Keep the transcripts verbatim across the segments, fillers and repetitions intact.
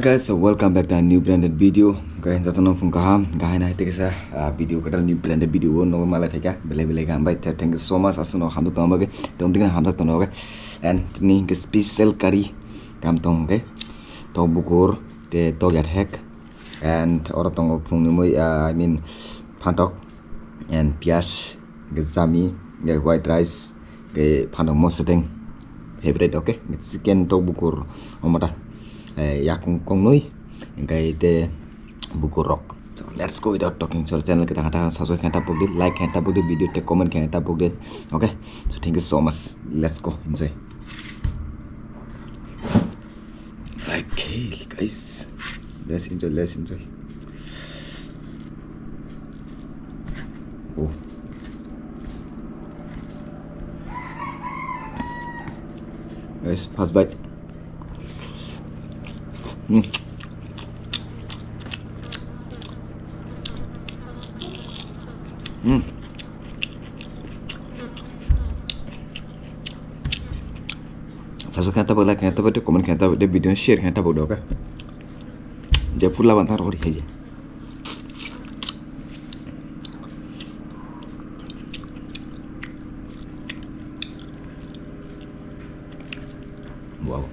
Guys, so welcome back to a new branded video. Guys, jotono phung kaham, gahai na hete kisa, ah, video kadal new branded video o nogo malai phaika, belai belai kaham bai. Th-, thank you so much, aswk no hamjak tongma bagwi, tong dikna hamjak tongma bagwi. And tini hwnkhe special curry, kam tong hwnkhe, tok bukur, te tok yathek, and oro tongo phungni mui, ah, I mean, phantok, and piyaj, hwnkhe chami, hwnkhe white rice, hwnkhe phantok mosedeng, favorite, okay? Hwnkhe chicken tok bukur, omota, eh, yakung kongnwi, hwnkhe te bukur rok. So, let's go without talking. So, channel kita kata subscribe khe tapuk di, like khe tapuk di, video te comment khe tapuk di, okay? So, thank you so much. Let's go, enjoy. Okay, guys. Let's enjoy, let's enjoy. Oh. Guys, first bite. Hmm. Hmm. Subscribe khe tabuk, like khe tabuk, comment khe tabuk, video share khe tabuk, okay? Je phurla ban thang rok ri khaye. Wow.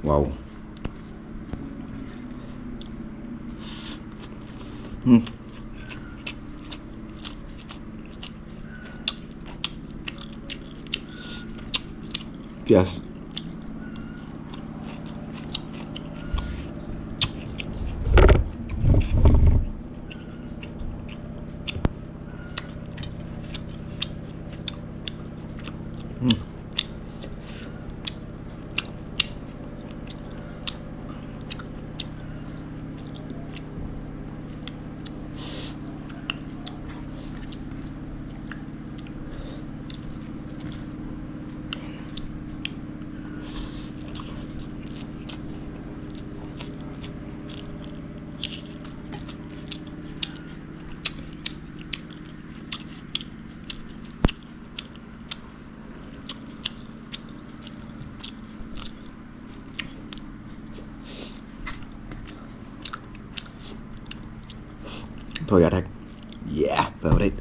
Wow. Hmm. Piyaj. Hmm. Thoi athak. Yeah, favorite.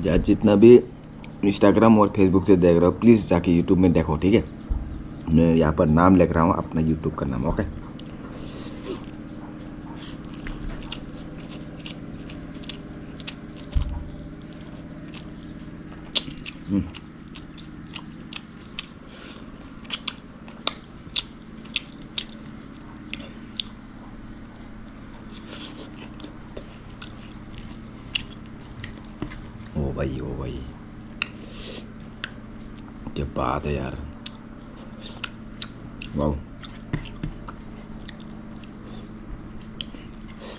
या जितना भी Instagram और Facebook से देख रहे हो, please जाके YouTube में देखो, ठीक है? मैं यहाँ पर नाम लिख रहा हूँ, अपना YouTube का नाम, ओके? हम्म। ओ भाई, ओ भाई, क्या बात है यार। Wow.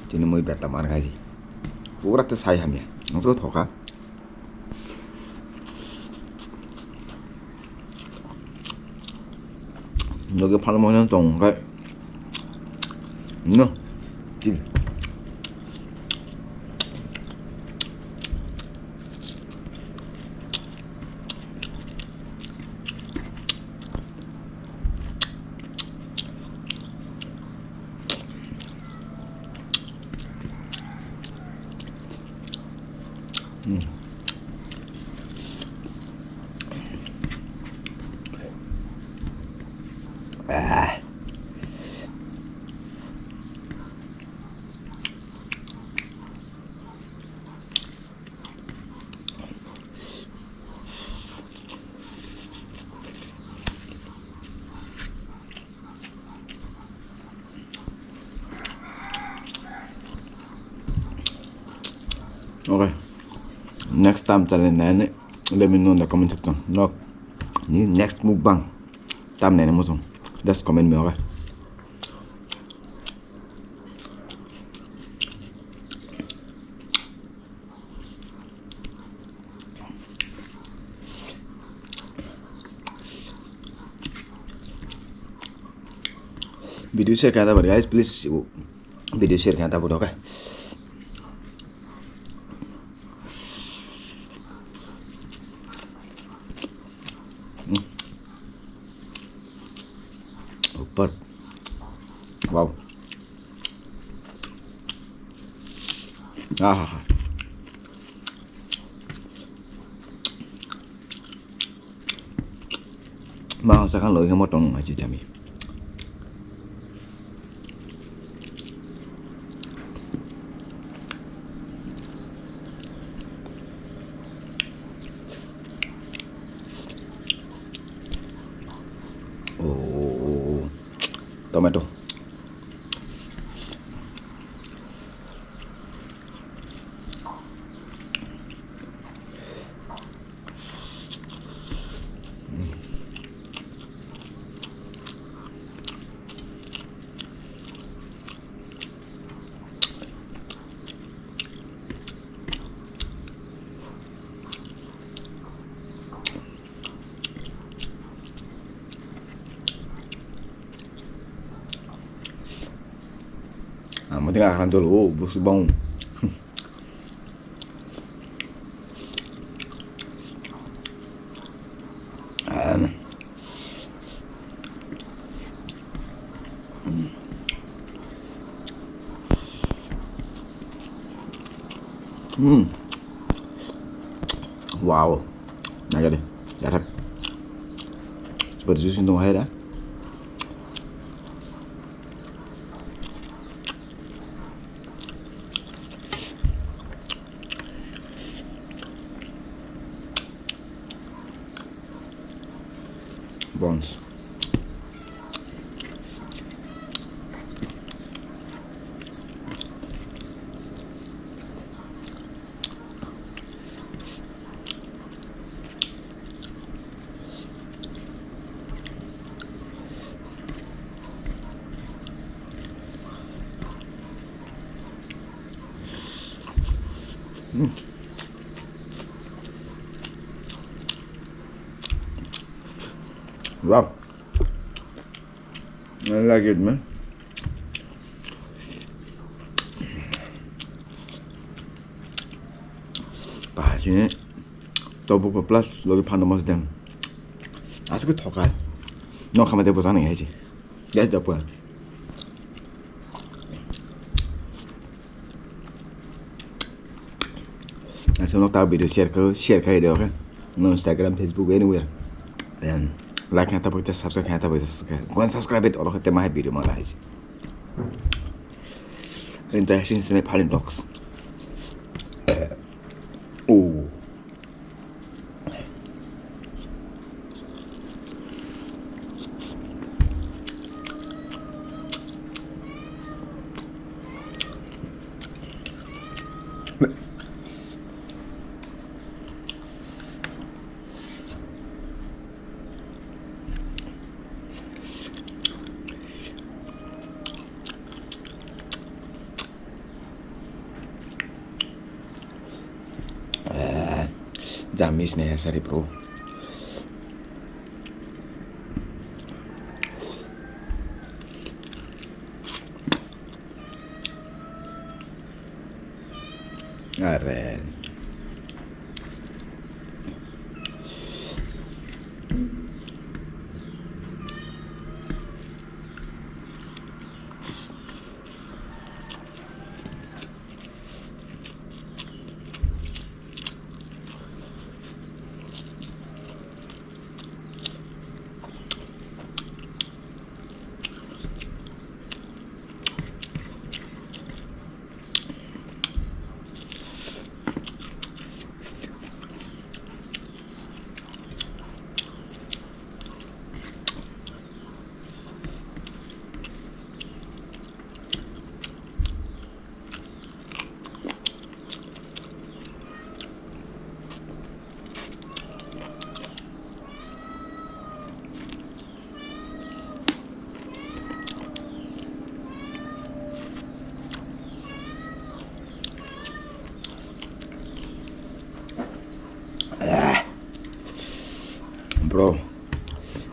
Tini mui betta man khaji. Pura te sai hamya. Nangso thoka. Loge phalmo nang tong khe. No. Ki. Hmm. Ah. Okay. Next time challenge nai, let me know in the comment section. No. Ni next mukbang tam nai muchung. Just comment me, okay? Video share khaina tabuk guys, please video share khaina tabuk, okay? Hmm. Super. Wow. Aha. Ma hosa khan loi khe motong hai se jami. Oh, tomato. Ang mati ka akan dulu, oh, bus bang. Hmm. Wow. Nah, jadi. Jahat. Seperti itu sih, hai dah. Bones. Mm. Wow. I like it, man. Bahai sini tobuko plus logi phano mosdem. Asuk thokai. No khamate bojani hai je. Guys, da pura. Asuk nok ta video share ko, share khai de, okay? No Instagram, Facebook, anywhere. And like khaina tabuk, subscribe khaina tabuk, subscribe. Go and subscribe it, oro khate mahai video mala hai je. Interesting sini Phalin Vlogs. Oh. Eh, jamis ne sari bro. Are.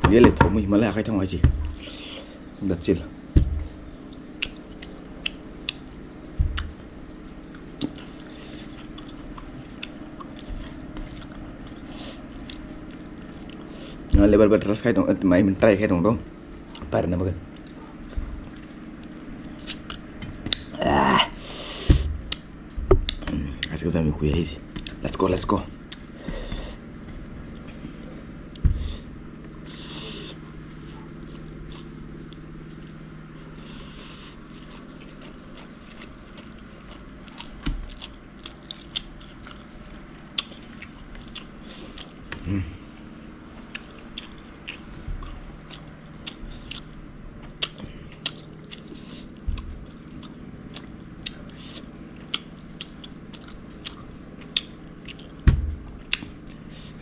Yele thomwi himalai akai thang hai chi. That's it. Lebar better khai dong, mai try khai dong dong. Par na bagai. Ah. Asik jami kuya hisi. Let's go, let's go.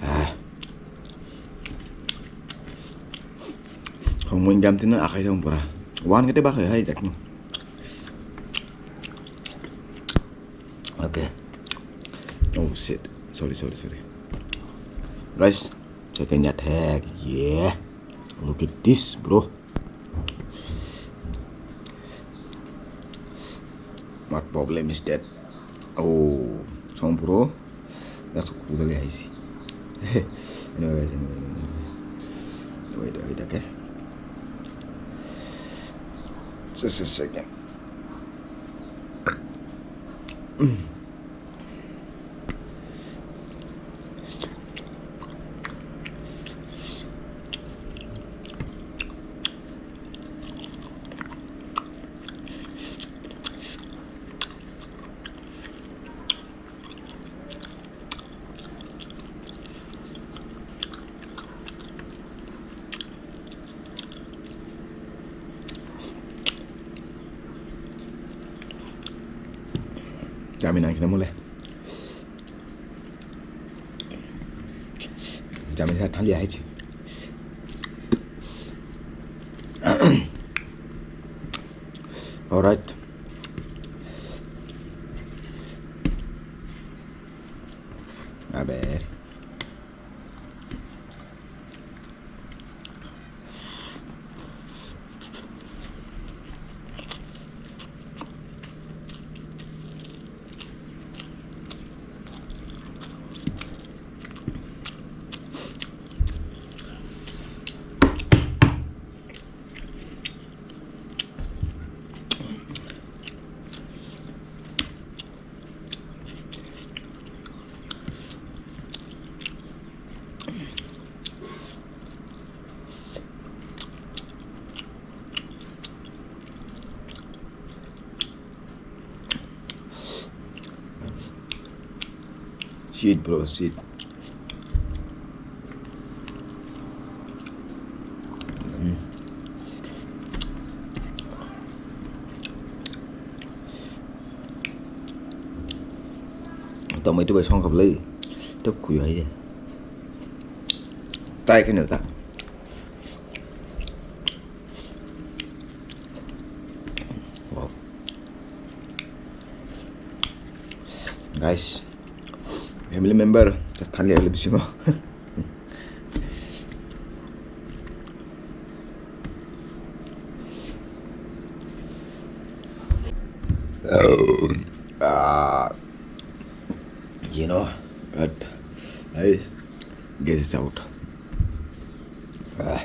Ah. Hongmung jam tino akai jong pura. Wan kete bakai hai jakno. Okay. Oh shit. Sorry, sorry, sorry. Guys, second attack. Yeah. Look at this, bro. What problem is that? Oh, song bro. That's cool, I see. Anyway, guys, anyway, anyway, anyway. Wait, wait, okay. Just a second. Kami nang sini mulai. Kami sa thali ahi. Alright. Abe. Shit, bro, shit. Tomato bai songkha bwlai. Tok khuyo hai. Tai kheno ta. Wow. Guys, family member, just thali ale bisingo. Ah, you know, but I guess it's out. Ah.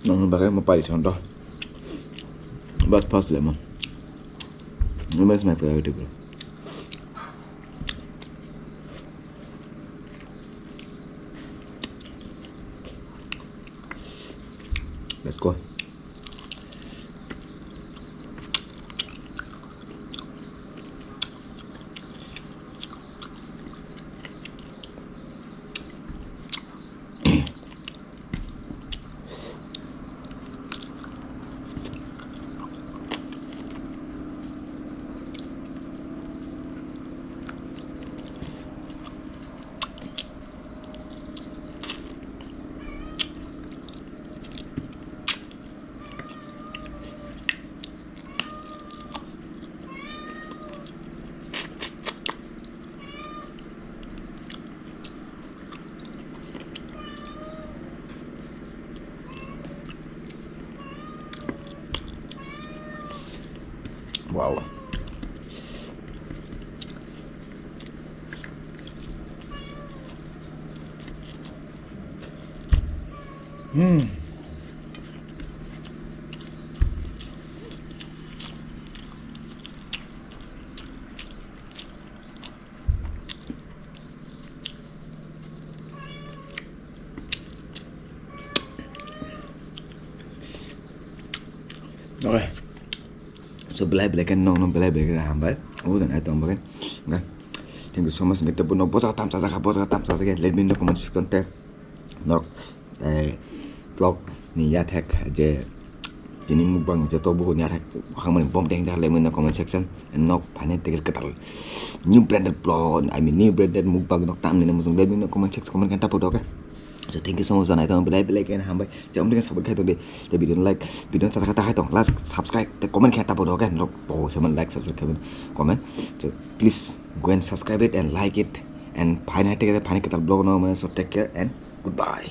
Nang bagwi mo pai son to. But first lemon. Lemon is my priority, bro. Let's go. Wow. Hmm. Okay. So belai belai khe nokno belai belai khe hambai. Obo dan ai tong bagwi. Okay. Thank you so much. Nokte bono bosa tam sajak, bosa tam sajak. Let me know comment section te. Nok, eh, vlog ni yathek je tini mukbang je to buku ni yathek khangmani bom deng jak let me know comment section. And nok phainai tege kwtal new branded vlog, I mean new branded mukbang nok tam nini mujung let me know comment section, comment khe tapo, okay? So thank you so much janai tong belai belai khe hambai. Je amdeng support khai tong de. Je video like, video sa ta khai tong, like, subscribe te comment khe tapo, okay? Nok po seman like, subscribe, comment, comment. So please go and subscribe it and like it. And phainai tege phainai kwtal vlog no, so take care and goodbye.